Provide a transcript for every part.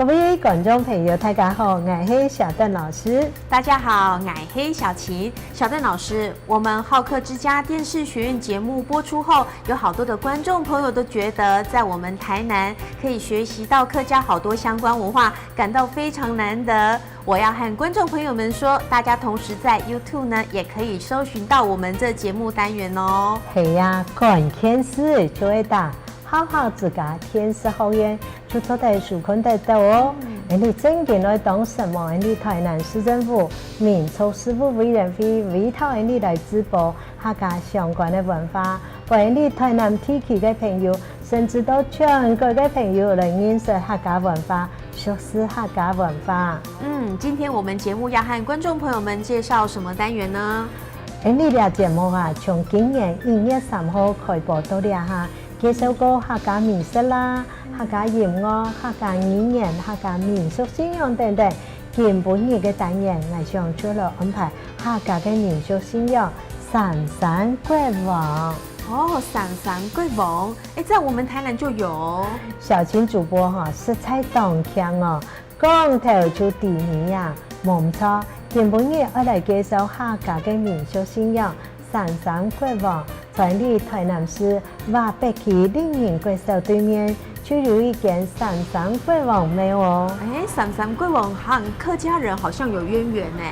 各位觀眾朋友，大家好，𠊎係小鄧老師。大家好，𠊎係小琴。小鄧老師，我們好客之家電視學院節目播出後，有好多的觀眾朋友都覺得，在我們台南可以學習到客家好多相關文化，感到非常難得。我要和觀眾朋友們說，大家同時在 YouTube 呢，也可以搜尋到我們這節目單元哦。係呀，看電視就會打好客之家電視學院，就做得收看得到哦。你正經來當什麼？你台南市政府民族事務委員會委託你來直播客家相關的文化，歡迎你台南地區的朋友，甚至到全國的朋友來認識客家文化，學習客家文化。嗯，今天我們節目要和觀眾朋友們介紹什麼單元呢？你這節目啊，從今年1月3號開播到了哈，介紹過客家美食啦、客家音樂、客家語言、客家民俗信仰等等。今晡日的單元，𠊎想做了安排客家的民俗信仰三山國王。哦，三山國王，哎，在我們台南就有。小青主播哈，實在當強哦，講頭就地名呀，無錯。今晡日我來介紹客家的民俗信仰三山國王，在你台南市華北區嶺仁國小對面，就有一間三山國王廟哦。哎，三山國王和客家人好像有淵源呢。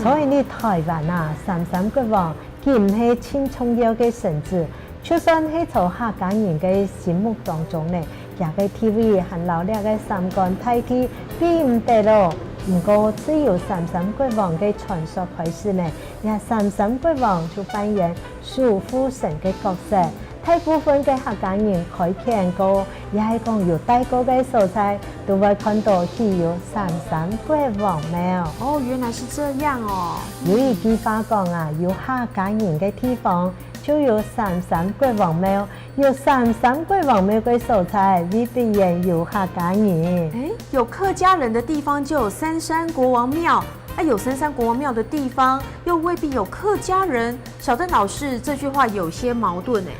所以你台灣啊，三山國王佢毋係真重要的神祇，就算係從客家人的心目當中呢，這个地位和老兩个三官太帝比毋得囉。毋過，自有三山國王的傳說開始呢，這三山國王就扮演守護神的角色。大部分的客家人開墾過，也係講有待過的所在，都會看到起有三山國王廟。哦，原來是這樣哦。有一句話講啊，有客家人的地方就有三山國王廟，有三山國王廟的所在，未必然有客家人。哎，有客家人的地方就有三山國王廟，啊，有三山國王廟的地方又未必有客家人。小鄧老師這句話有些矛盾哎。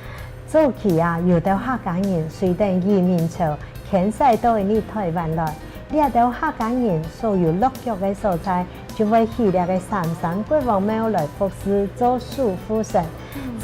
早期啊，有的客家人隨著移民潮遷徙到你台灣來，這兜客家人所有落腳的所在，就會起這个三山國王廟來服侍做守護神。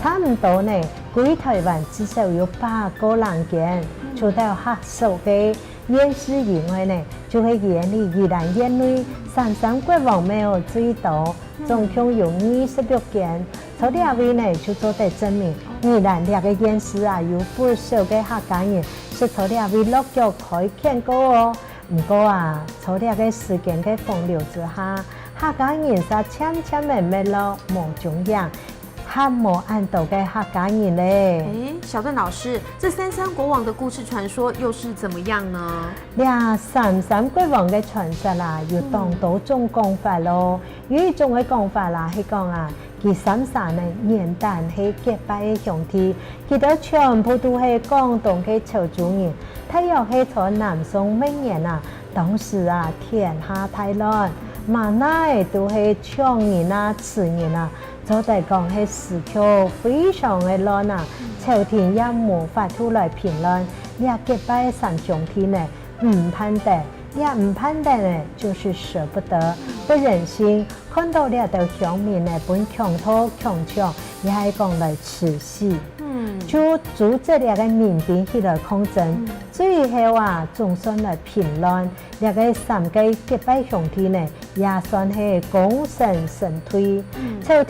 差毋多呢，規台灣至少有100個人間，除著客屬的縣市以外呢，就係佇宜蘭縣內三山國王廟最多，總共有26間。從這位呢，就做得證明，宜蘭這个縣市啊，有不少的客家人是從這位落腳開墾過哦。毋過啊，從這个時間的洪流之下，客家人煞漸漸的沒落無蹤影，還無按多个客家人咧。哎，小鄧老師，這三山國王的故事傳說又是怎麼樣呢？這三山國王的傳說啦，有當多種講法囉。有一種的講法啦，係講啊，佢三山呢原本係結拜的兄弟，佢兜全部都係廣東的潮州人。大約係在南宋末年啊，當時啊天下大亂，滿內都係搶人啊、吃人啊，做得講係時局非常的亂啊，朝廷也無法度來平亂。這結拜三兄弟呢，毋盼得，這毋盼得呢，就是捨不得，不忍心看到這兜鄉民呢，分強盜強搶，也係講來吃死。就組織這个民兵起來抗爭，最後啊，總算來平亂。這个三个結拜兄弟呢，也算係功成身退。朝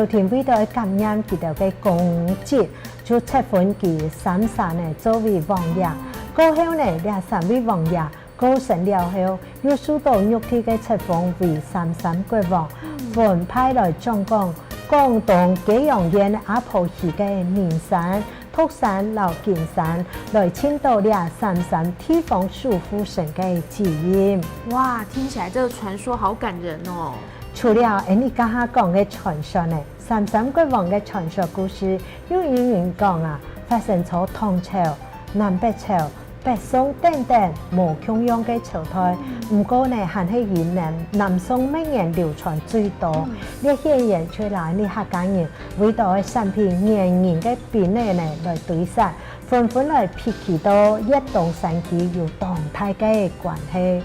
廷為著感念佢兜的功績，就冊封佢三山呢作為王爺。過後呢，這三位王爺過身了後，又受到玉帝的冊封為三山國王，分派來掌管廣東揭陽縣阿婆溪的寧山、獨山、老金山，來盡到這三山地方守護神的責任。哇，聽起來這個傳說好感人哦。除了你剛才講的傳說呢，三山國王的傳說故事，有人講啊，發生在唐朝、南北朝、北宋等等無仝樣个朝代，毋過呢，還係以南南宋末年流傳最多。呢顯現出來，呢客家人為著產品嚴嚴个兵力呢來對殺，紛紛來撇棄到粵東山區有當大个關係。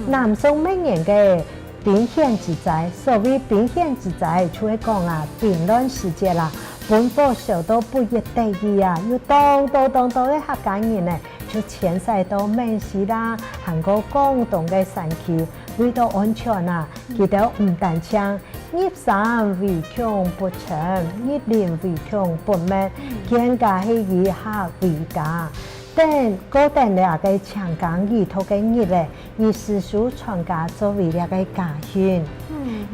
南宋末年个兵險之災，所謂兵險之災，就係講啊，兵亂時節啦，奔波受到不一得已啊，有當多當多个客家人呢，就遷徙到閩西啦，還閣廣東个山區，為著安全啊，佢兜毋但唱入山唯恐不成，入林唯恐不滅，更加係以客為家。等古等兩个強剛依託个日咧，以詩書傳家作為兩个家訓，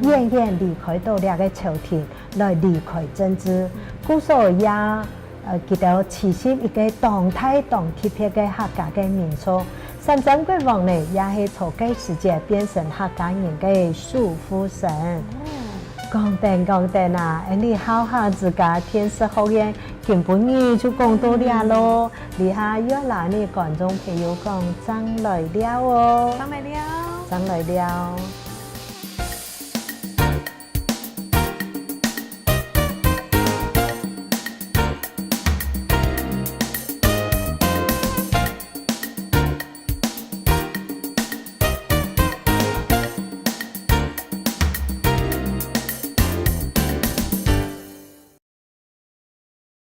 遠遠離開到兩个朝廷來離開政治，故所也佢兜持續一个當代當特別个客家个民族。三山國王呢，也係從該時節變成客家人个守護神。講等講等啊，你好客之家電視學院根本日就講到遮囉，你下越南的觀眾朋友講，正來尞哦，正來尞，正來尞。